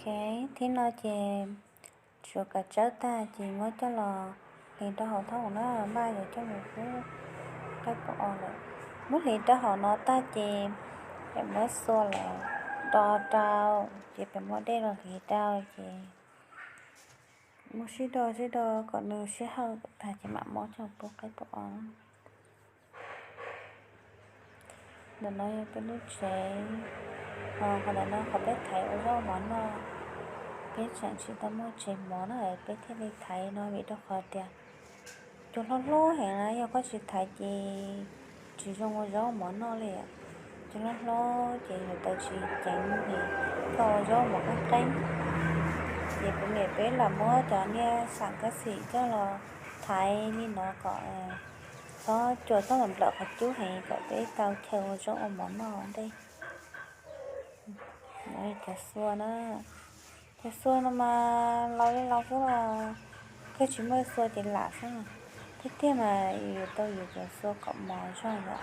Ok, thib no ces tsuav kav tsawb tag ces muab coj los hliv rau hauv thoob na, npaj yuav coj mus pub qaib pub os lawm. Muab hliv rau hauv no tag ces pem muab xua los do rau, ces pem muab dej los hliv rau ces muab sib do sib do kom nws sib hawm tag ces mam muab coj pub qaib pub os. Ntawm no yog peb lub tsev, qhov ntawm no qhov peb thaiv ua zaub mov noj. Peb tseem tsis tau muaj tsev mov na, peb thiaj li thaiv no vim rau qhov tias cua hlob hlob heev na, yog koj tsis thaiv ces tsis zoo ua zaub mov noj li. Cua hlob hlob ces yuav tau tsis ceev li, koj ua zaub mov qeeb qeeb. Ces kuv niam peb lam muab cov niag xam kab xim coj los thaiv li no kom txhob cua txhob nplawm qhov cub heev kom peb tau chaw ua zaub ua mov noj ua ntej. Cov xua na, cov xua no mas laus li laus xwb los koj tsis muaj xua ces lam xwb. Tiag tiag mas yus tau yus cov xua kom mos zog yom.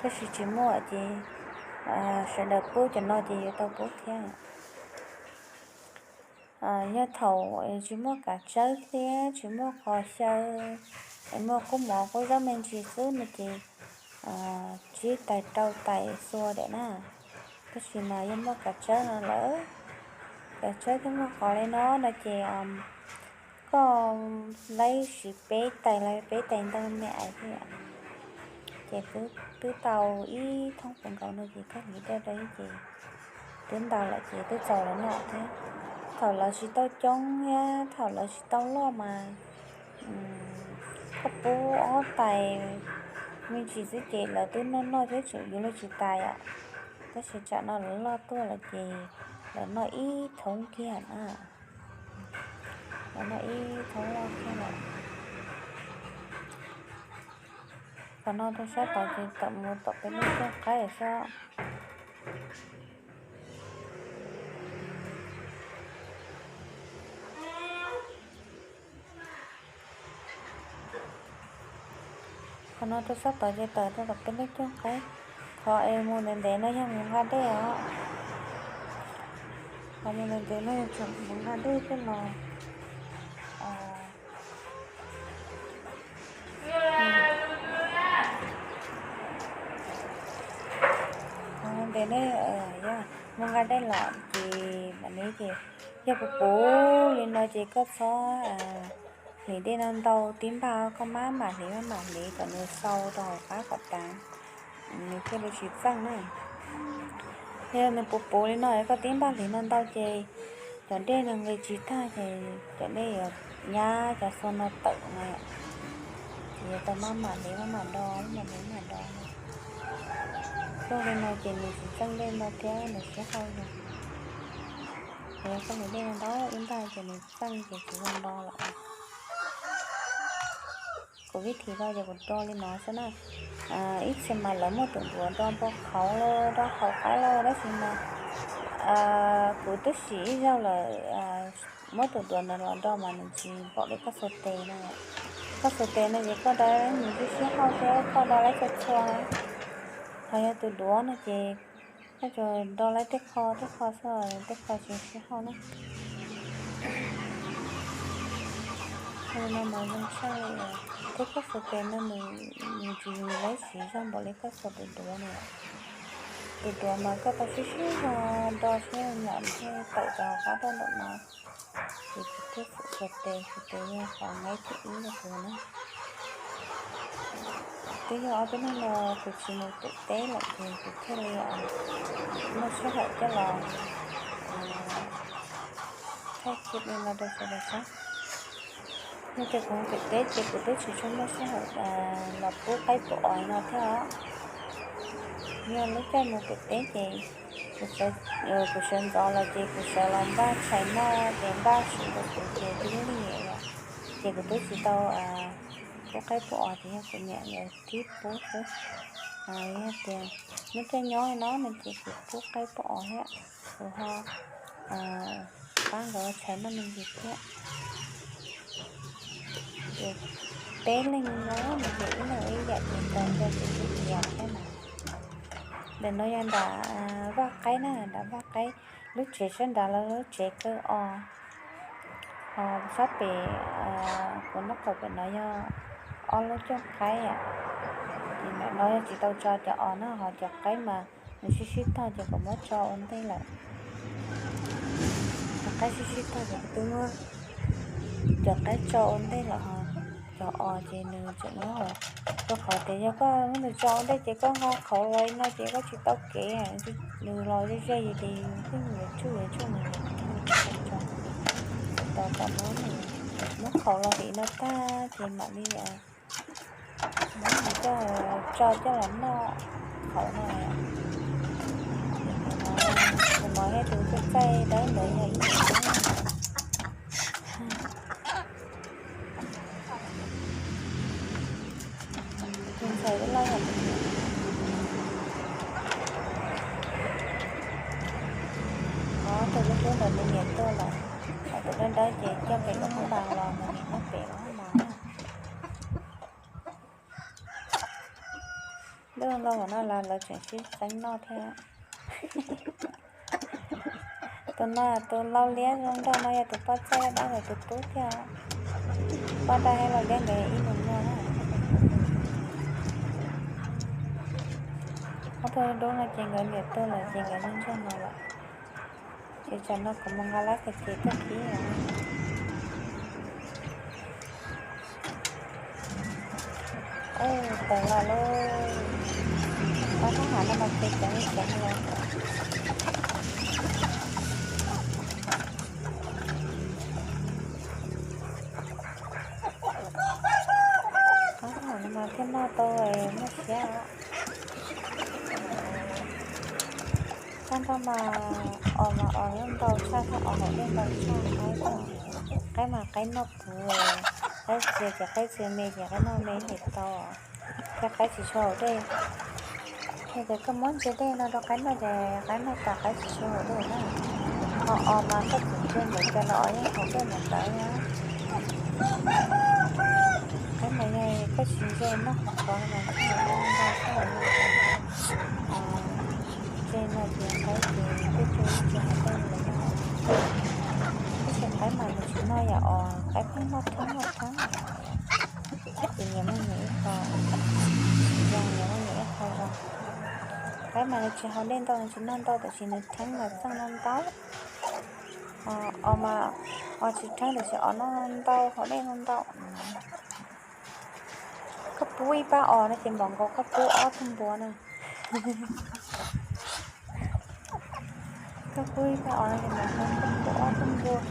Tab sis tsis muaj ces sawv daws pub cov no ces yuav tau pub thiab. Yog thaum tsis muaj kav tsawb thiab tsis muaj qos xyaw, es muaj kub mov kub zaub me ntsis xwb no ces tsib tais rau tais xua diam na. Tab sis mas yog muaj kav tsawb no lawm, kav tsawb thiab muaj qos li no no ces koj laib siv peb tais los peb tais ntau me ais thiab. Ces twb tau ib thoob puv nkaus no ces koj hliv dej rau ces twb ntau lawm ces twb txaus lawv noj thiab. Thaum lawv tsis tau coob thiab thaum lawv tsis tau loj mas koj pub ob tais me ntsis xwb ces lawv twb noj noj thiab tseem yuav luag tsis tas yom. Tab sis tsam no lawv loj tuaj lawm ces lawv noj ib thoob kiag na. Lawv noj ib thoob loj kiag lawm. Qhov no rau sab tod ces tawm mus tom peb lub rooj qaib xwb. Qhov no rau sab tod ces tawm rau tom peb lub rooj qaib. Qhov es mus ntev ntev no yog mus nqa dej os. Qhov mus ntev ntev no yog tseem mus nqa dej tej los ntev ne, yog mus nqa dej los ces mam li ces yog puv puv li no ces koj txhob hliv dej no ntau tib npag, koj maj mam hliv maj mam hliv kom nws xau rau hauv qab kom tas, nws thiaj li tsis txeej na. Yog nws puv puv li no koj tib npag hliv no ntau ces cov dej no nqis tsis tag ces cov dej yuav nyab cov xua no tawm na. Ces yuav tau maj mam hliv maj mam do, maj mam hliv maj mam do. Tuaj li no ces nws tsis txeej dej no thiab nws sib hau li. Yog koj hliv dej no ntau ib npag ces nws txeej ces tsis zoo do lawm. Kuv vib thim do ces kuv do li no xwb na. Ib txhia mas lawv muaj tus duav do npau qhauv los do qhauv qaib los tab sis mas kuv twb sim ib zaug lawm, muab tus duav ntawd los do mas nws tsis npaum li koj xuas tes no. Koj xuas tes no ces koj da nws sib sib hau thiab koj da laib txhua txhua, ho yog tus duav no ces koj tsuas do laib tej qho tej qho xwb, tej qho tsis sib hau na. Li no mas zoo tshaj li, thiab koj xuas tes no nws tsis laib siv zog npaum li koj xuas tus duav no. Tus duav mas koj tau sib sib zog do sib nyam thiaj tawm rau hauv qab rau ntawm no. Ces kuv thiaj xuas tes, xuas tes yog qhov nqaij thib ib rau kuv na. Twb yog ob peb hnub no kuv tsis mus pem teb lawm ces kuv thiaj li muaj sij hawm coj los thaij clip li no rau sawv daws saib. Yog tias kuv mus pem teb ces kuv twb tsis tshua muaj sij hawm los pub qaib pub os no thiab os. Yog lub caij mus pem teb ces kuv sawv ntxov los ces kuv sawv los npaj tshais noj ces npaj su rau kuv ces twb lig lawm, ces kuv twb tsis tau pub qaib pub os ces yog kuv niam nkawd thib pub xwb. Yog tias lub caij nyob no no ces kuv pub qaib pub os thiab, kuv ho pab nkawd ua tshais noj me ntsis thiab. Ces peb leeg no no ces ib leeg ib yam ces tau nrog kuv tib tiam thiab mas. Ntawm no yog nram vaj qaib na, nram vaj qaib. Lub tsev sab nrad los lub tsev kaw os. Ho sab pem kuv nraub qaum pem no yog ob lub cooj qaib. Ces ntawm no yog tsis tau tso cov os na, ho cov qaib mas nws sib sib tog ces kuv muab tso ua ntej lawm. Cov qaib sib sib tog ces kuv twb muab cov qaib tso ua ntej lawm ho. Cov os ces nws tseem nyob, rau qhov tias yog koj muab nws tso ua ntej ces koj nqa qhauv los li no ces koj tsis tau kev. Nws los ze ze ces pheej yuav tsuj yuav tsuj nws, tsis tau tso. Tau kom muab, muab qhauv los li no tag ces mam li muab nws coj, tso coj los noj qhauv no. Tus no thiab tus txaij txaij dawb ntawd yog ib yam. Tus ntxhais loj yom. Ob tug lub hlwb ntawd nws niam tuaj lawm, ho tus dawb dawb ces coj pem lub hoob mas los nws niam nyob pem lub hoob mas na. Lub lauj no los lawv tseem sib txeeb noj thiab. Tus no tus lau liab zoo nraug no yog tus poj txaij dab ntawm tus tub thiab. Poj dab thiab lau liab nkawd ib nus muag na. Ob tug dub no ces nkawd niam tuag lawm ces nkawd nyob ntsog no lawm. Ces tsam no kuv mus nqa lab khaws ces tuaj qhib. Tawm los lauj. Ob thab hav no mas ces ceev li ceev los. Ob thab hav no mas thiaj noj tau, muaj siab. Tag nrho mas os mas os ntau tshaj thiab, os haum dej ntau tshaj. Qaib mas qaib noj puv, qaib txia ces qaib txia me ces qaib noj me ces tau. Thiab qaib tsis tshua haum dej. Yog tias koj muab ntsia dej no rau qaib noj ces qaib noj tas qaib tsis tshua haum dej na. Ho os mas koj txawm ntsia ntawm cov los os yeej haum dej ntawd na. Qaib mas yog koj tsis ntse noj qhuav qhuav no mas koj haum dej ntau xwb. Ntse no ces qaib ces twb tsis haum dej li lawm. Tab sis qaib mas nws tsis noj yam os, qaib pheej noj theeb noj theeb. Ces nyias muaj nyias ib qho zoo, nyias muaj nyias ib qho zoo. Qaib mas nws tsis haus dej ntau, nws tsis noj ntau, tab sis nws theeb los txeej noj ntau. Os mas, os tsis theeb tab sis os noj ntau, haus dej noj ntau. Koj pub ib pab os no ces npaum nkaus koj pub ob tug npua na. Koj pub ib pab os no ces npaum nkaus koj pub ob tug npua.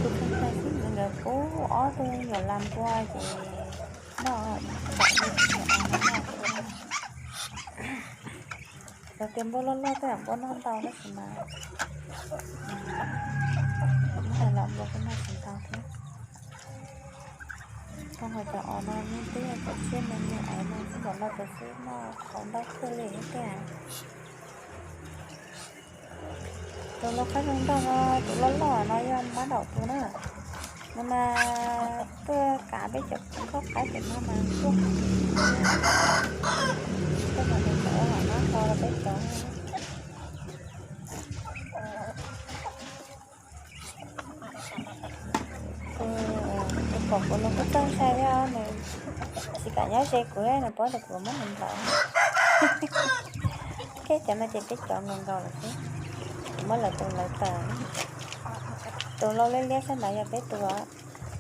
Tus kheej kheej xwb nkawd pub ob tug nyuam las npua ces noj, cov tias npua loj loj tej yam npua noj ntau tab sis mas, muab hais los npua kuj noj tsis ntau thiab. Koj ho cov os no nws twb yog cov tsiaj me me aiv no xwb, npaum no ces xwb noj qhauv ntau kawg li thiab tiag. Tus lau qaib zoo nraug no, tus loj loj no yog mab daum tus na. Nws mas tuaj kav peb cov nkauj qaib pem no mas tuaj, tuaj mas nws tseem ua hom nab hlo rau peb cov. Tus pom kuv nws kuj txawj ntshai thiab, nws tsis kam nyob ze kuv, nws paub tias kuv muab nws nplawm. Peb cov no ces peb cov nkaus nkaus lawm xwb, kuv muab lawv tus lawv tawm. Tus lau liab liab sab ntawd yog peb tus,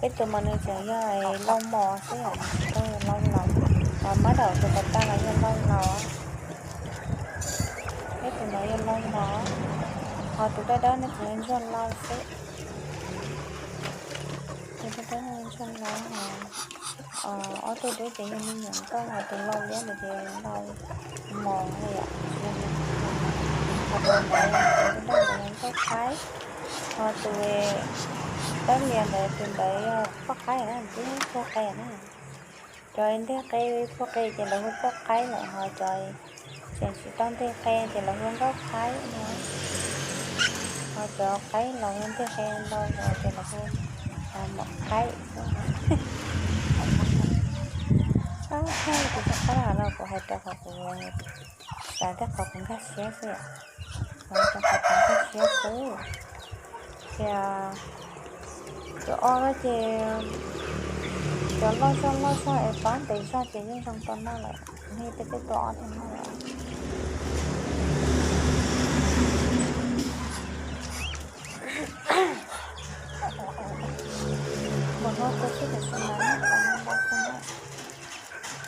peb tus mas nws tseem yog lau mos xwb, yog nws tsis tau lau laus. Ho mab daum tus kom tag los yog lau laus. Peb tus no yog lau mos, ho tus dawb dawb no tseem yog ntsuag lau xwb. Tus dawb dawb no ntsuag lau, ob tug dub ces yog me nyuam nkauj, ho tus lau liab ntawd ces lau mos li yom. Ho tus ntawd tus dawb dawb ntawd nkauj qaib, ho tus dawb lias ntawd tus ntawd yog poj qaib na, twb puag qe na. Cov nteg qe puag qe ces lawv hu poj qaib lawm, ho cov tseem tsis tau nteg qe ces lawv hu nkauj qaib no. Ho cov qaib los nteg qe ntau los ces lawv hu mom qaib xwb. Tus tsis qab los kuv hais rau qhov kuv xav thiab qhov kuv nkag siab xwb, hais rau qhov kuv nkag siab xwb. Ces tus ob ces cov loj zog loj zog es pab ntev zog ces yeej zoo tau noj lawm, nej peb tej tua ob tug noj lawm. Mus noj kua txhib tam sim no,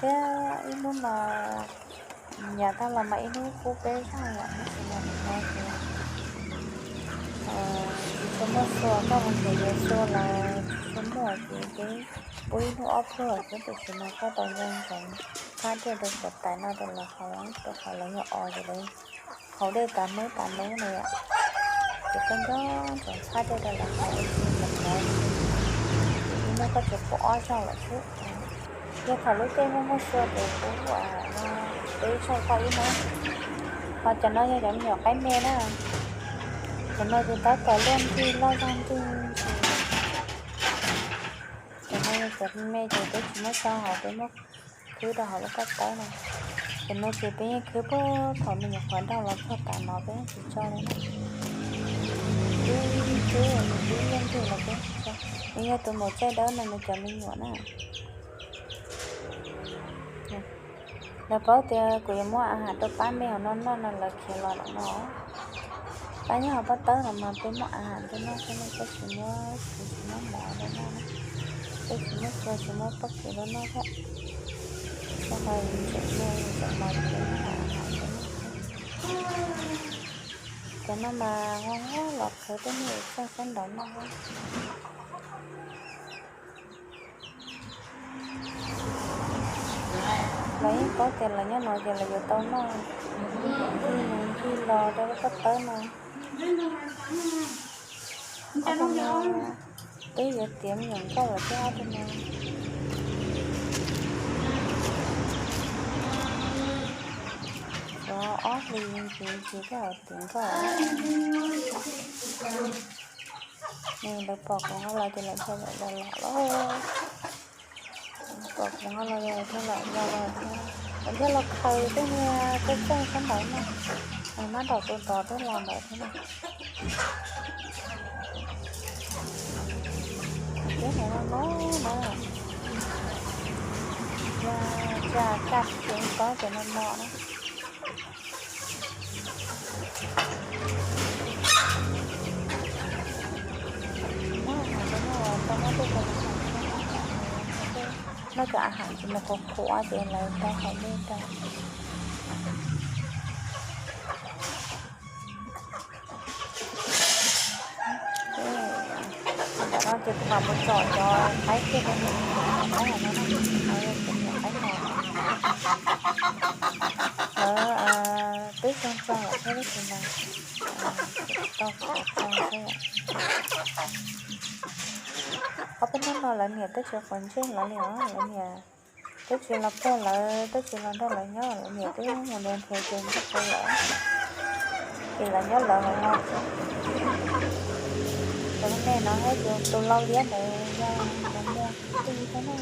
thiab ib hnub mas nyiam tag los mas ib hnub pub peb zog yom, tab sis mas nim no ces tsis tshua muaj xua, koj mus nrhiav yuav xua los tsis tshua muaj ces peb pub ib hnub ob pluag xwb, tam sim no koj tau nco ntsoov txhab dej rau cov tais no rau lawv haus, rau qhov lawv yog os ces lawv haus dej tas hnub tas hnub na yom. Ces koj nco ntsoov txhab dej rau lawv haus, ib hnub koj tsuas pub ob zaug lawm xwb. Yog thaum lub caij muaj muaj xua ces kuv pub peb zaug koj ib hnub. Ho cov no yog cov me nyuam qaib me na, cov no ces tab tom luaj nrig loj zog nrig ntsis. Cov no yog cov me ces peb tsis muab tso hauv, peb muab khwb rau hauv lub koj tawb no. Cov no ces peb yeej khwb puag thaum me nyuam qhuav daug los txog tav no peb yeej tsis tso li na. Twb twb nws twb luaj nrig los peb tsis tso. Nws yog tus maum txaij dawb no nws cov me nyuam na. Lawv paub tias kuv yuav muab a has rau pab me hauv no noj no lawv khiav los lawm no. Pab nyob hauv pob tawb no mas peb muab a has rau noj xwb no, peb tsis muab khwv tsis muab mov rau noj na. Peb tsis muab xua tsis muab pob kws rau noj thiab. Rau qhov tseem me tseem mos ces peb muab a has rau noj xwb. Cov no mas nqa los qhwv peb muab txog sab nraud noj. Lawv yeej paub tias lawv nyob no ces lawv yuav tau noj. Ncig los rau lub pob tawb no. Twb yuav tiav me nyuam nkauj lawm thiab ob tug no. Tshuav ob hlis ntxiv ces thiaj hauv tiav nkauj. Lawv pom kuv nqa los ces lawv thiaj los los los. Pom kuv nqa los ces lawv thiaj los los los thiab. Lawv thiaj los khaws tej niag txaj txeej sab nraud no. Mab nraum tus ntov twb los ntawd thiab na. Tib hais no no na, yog tsa kaj tsis paub ces no no na. Noj a has, noj cov a has ces nws qhuav qhuav ces lawv tau haus dej rau. Ntawm no ces kuv mam mus tsom cov qaib kiag rau niam qaib hauv no na, cov niam qaib no lawv twb txog txog lawm thiab tab sis mas tau qhuav tau xwb. Ob peb hnub no lawv niam twb tsis quav ntsej lawv li os, lawv niam twb tsis los puag lawv, twb tsis los nrog lawv nyob, lawv niam twb mus nrhiav nrhiav ces nrog lawv, ces lawv nyob lawv hauv no xwb. Cov me no thiab ces tus lau liab ntawd yog tus muaj tij thiab na.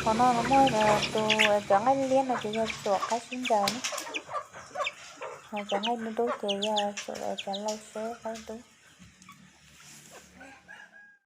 Qhov no muaj tus cov nqaij liab no ces yog txuam qaib sib ncaws na, ho cov nqaij dub dub ces yog txuam cov lau seb qaib dub.